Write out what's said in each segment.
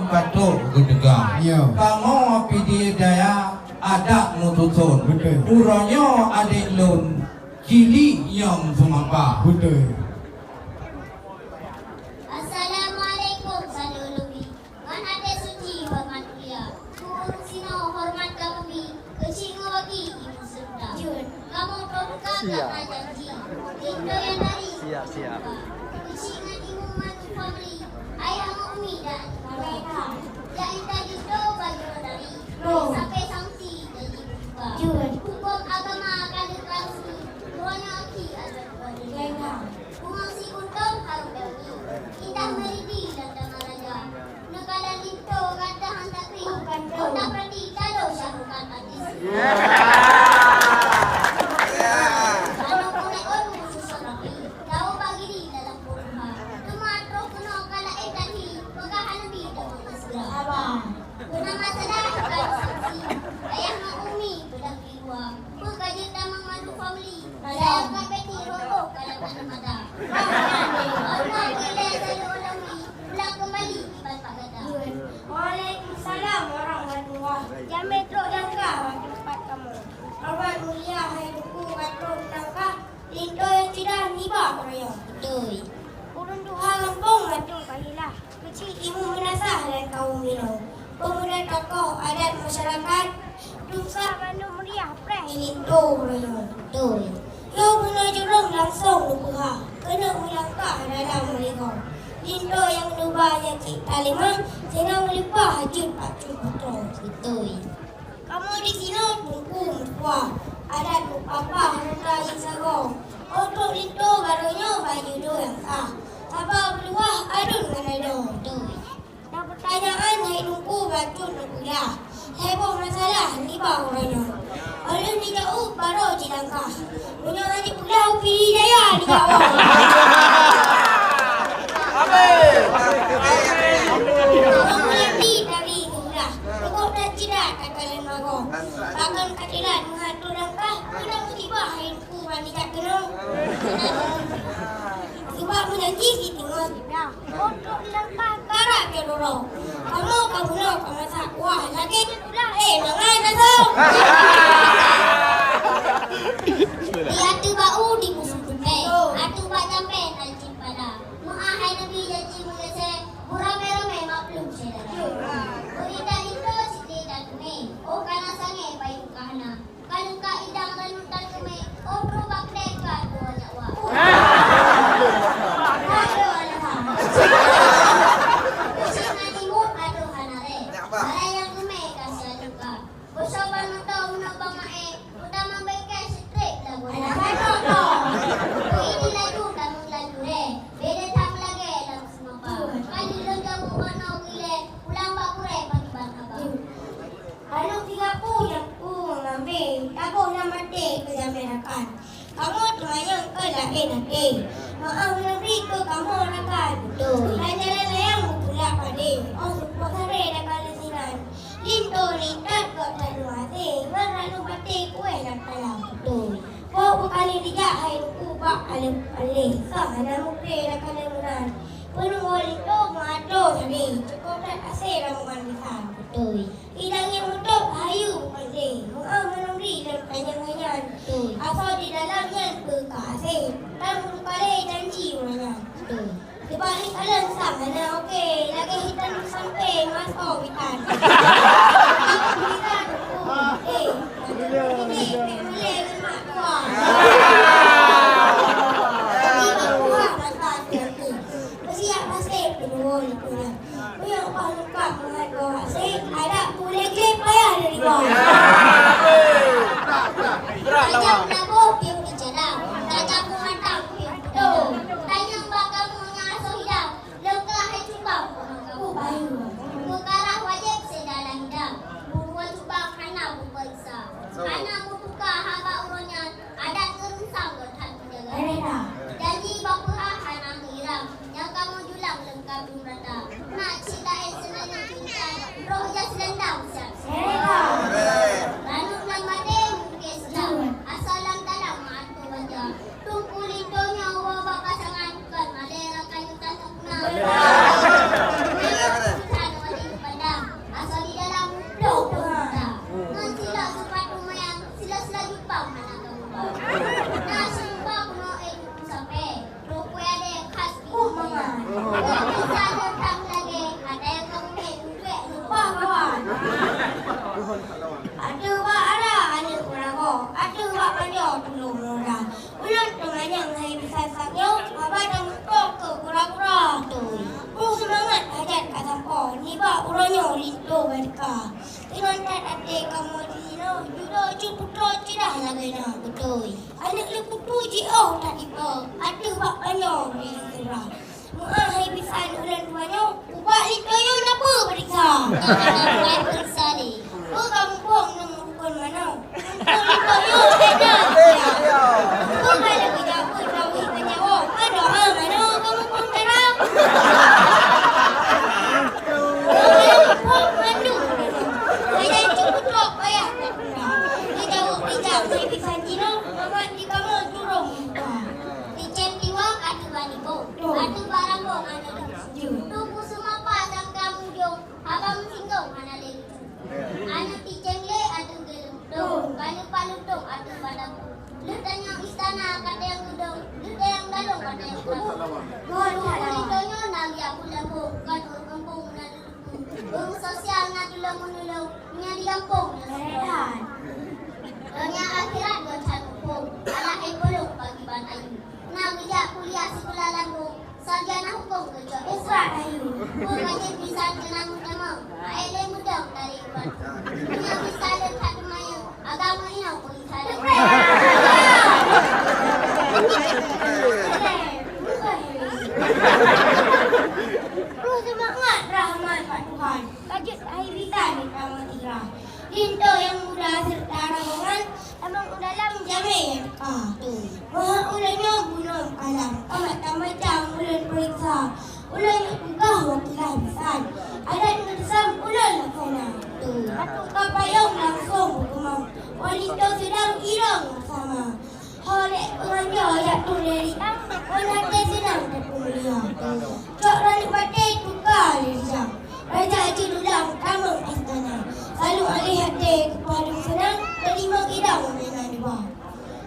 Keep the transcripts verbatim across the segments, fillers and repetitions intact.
Patôt geuteuga. Ya. Kamoe Pidie Jaya adat meususon. Betul. Uroe nyoe adék lôn, Cili nyang seumapa. Betul. Assalamualaikum, Saleh Ulumi. Ngon até suci horeumat mulia. Keu ureueng sinoe horeumat kamoe bi, keuchik ngon waki imeum seureuta. Jeuet. Kamoe troh teuka karna janji. Linto nyang dari. Siap, siap. Keuchik ngon imeum mantu famili. Ayah ngon umi dan keluarga. Jak intat linto bak jurong dari. Sampai sanksi janji buka. Jeuet. Hukôm agama ka lheueh ka resmi. Uroe nyoe akhé adat keluarga. Bungoh sikuntom harôh daun. Indah meuriti lam dama raja. Neukalon linto gata hana krieng. Gata peurati talo syahrukatan artis. Aneuk ureueng ôn meususon rapi. Tawoe bak gili dalam peuruha. Teuma troh keunoe ka laén that hi. Peugah hana bi tamong segera. Abang. Beunama salah ka saksi. Ayah ngon umi peudong di luwa. Peue ka jeuet tamong mantu famili. Sayang ka Betty roh-roh ka lam aneuk mata. Allah ilée Saleh Ulumi, pulang keumbali iban bak gata. Waalaikumsalam warahmatullah. Jamé trok langkah bak teumpat kamoe. Horeumat mulia hai Teungku ka trok meulangkah, linto nyang ceudah nibak raya. Beutôi. Ureueng tuha gampông mantong ka hilah. Keuchik imeum meunasah lam kawôm inoe. Peumuda tokoh adat masyarakat, dumsa bandum meriah preh linto uroe nyoe. Beutôi. Yoh bunoe jurông langsong neupeuhah, keuneuk meulangkah dalam meuligoe. Linto nyang neuba nyang cit talimah, sinan meulimpah jeuet bak cut putroe. Beutôi. Kamoe disinoe teungku meutuah, adat mupapah rata jisagoe. Ôk trok linto barô nyoe bak judo nyang sah. Saba beuluwah aduen ngon adoe. Beutôi. Na peutanyaan hai Teungku bacut neupeulah. Heboh masalah nibak uroe nyoe. Óh lheueh neujak u barô jilangkah. Meunyoe hana jipeulah u Pidie Jaya neujak u. Habéh! Ureueng meulati tari geulah. Teungku dan cida takalon magoe. Pakon ka teulat meuhat trok langkah. Keuneuk musibah hai Teungku ban neujak keunoe. Sabab meujanji siteungoh. Untuk langkah barat keu uroe. Kamoe ka bunoe ka masak kuah lagèe teutulah, eh, mangat langsông. Di ateueh bak u dibusung tupèe, ateueh bak jampèe na cit pala. Meu'ah hai Nabi janji meugeusék, beuramè-ramè maklum syedara. Beurita linto siti dan teumé, oh kana sangé payong ka hana. Ka leungkap idang ranutan keumè, oh, peurubat deka dua nyawa. Aduh, alah. Kucing ngon imut, aduh, hana ré. Barang nyang keumè ka siat leungkap. Beusoe ban meuto meunoe bang Maé, utamong bengke sitrek lagoe. Alah, aduh, aduh. Bui di laju tamong laju ré. Beda tam lagèe lam seumapa. Ka di lôn jamu manoe gilèe, pulang bak gurèe pakriban haba. Aneuk tiga pue nyang ku ngambé, taboh lam até keu jamé rakan. Kamoe teumanyong keu laén até. Meu'ah meunuri keu kamoe rakan. Beutôi. Raja layang beupula padé. Oh, seupôt saré daka leusinan. Linto lintat keu talu até. Ngon ranup até kueh lam talam. Beutôi. Poh beukalé dijak hai Teungku bak alèh-alèh. Soh hana meukré daka leuh meunan. Peunuwoe linto meuato sadé. Cukôp that asé ramuan bisan. Beutôi. Idang nyang meutôb hayu bukon lé, meu'ah meunuri lôn panyang nyan. Beutôi. Asoe di dalam nyan peue ka hasé, tan meurupa lé janji uroe nyan. Beutôi. Teubalik kalon sang hana oké, lagèe hitam sampoe mas o witan. Witan, oh, eh, ini pek malèe ngon mak tuha. Ini mak tuha rasa hati-hati. Beusiap maséh peunuwoe lé peue nyan. Meunyoe upah leungkap meuhat goe asèe, adak peugleh-gleh payah lé riba. Tajam lagoe piôh di jalan, tajam meumatang piôh di jalan. Tanyong bak kamoe nyang asoe hidang, leungkap hai cuba peunoh kamoe bayeue. Meukarah wajéb seudalam hidang, buruwa cuba hana beupeuriksa. Hana meutuka haba uroe nyan, adat ureueng sang göt that meujaga. Janji bak peuhah hana meuiram, nyang kamoe julang leungkap dum rata. Na cit laén seunanyoe intat, roh jas landam siap-siap. Ranup lam até mungkén silam, asa lam talam meuato baja. Teungku linto nyoe woe bak pasangan, kon malèe rakan nyang tan teupeuna. Nyoe keuputusan watèe Uroe nyoe linto bak teuka. Teunon that até kamoe di sinoe, judo cut putroe ceudah lagèe nyoe beutôi. Aneuk leukutu jiôh that ipoh, ateueh bak panyöt di sira. Meu'ah hai bisan ulôn tuha nyoe, ubak linto nyoe na peue peuriksa. Hana peue peuriksa lé. Peue ka muphom ngon rukon manoe? Muphom linto nyoe beda. Peue ka lagèe jak peue taweh ka nyawoe, ka doa manoe ka muphom cara. Muphom mandum. Hai cukup trok payah. Geujaweueb rijang hai bisan jinoe, mangat di kamoe turông muka. Ticeng tiwak ateueh bak libong, ateueh bak rambong aneuk leukutu. Tuku seumapa sangka mujong, haba meusinggong hana lé lucu. Aneuk ticeng lé ateueh geuleumputong, ka leupat lutông ateueh bak dapur. Lheueh tanyong istana ka tanyong geudong, lheueh tanyong dalông ka tanyong geudong. Di donya na biak buleuen bông, ka turun kampung na leukutu. Ureueng sosial na tulông meunulông, meunyo di gampông na seukolah. Donya akhirat geucok muphom, alah éh polong pakriban ayu. Na geujak kuliah sikula Lampung, sarjana hukôm geucok Isra Ayu. Peue ka jeuet bisan keunong utama, aé lé mudong dari ubat. Meunyo bisan lé that teumanyong, agama inong peue Isra lé. Roh seumangat rahmat bak Tuhan, ka jeuet hai bisan di kamoe Isra. Linto nyang muda seureuta rombongan, tamong u dalam jamé nyang teuka. Meuheueh ulôn nyoe bunoe kalam, ka macam-macam ulôn peuriksa. Ulôn nyoe tugaih wakilan bisan, adat ngon reusam ulôn laksana. Ka payong langsong beukeumang, wanita seudang irong sama. Ho lé peunganjô jak tuléh rijang, ngon até seunang tapeumulia. Cok ranup batée tuka lé rijang, raja jeuet u lam tamong istana. Salu aléh até keu padum seunang, teurimong idang meunan dua.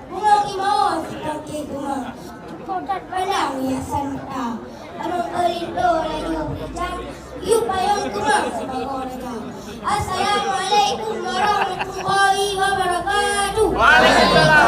Bungong imawa sipangke guma, tukoh that pandang hiasan mata. Tamong keu linto laju beurijang, yub payong keumang sibagoe raja. Assalamualaikum warahmatullahi wabarakatuh. Waalaikumsalam.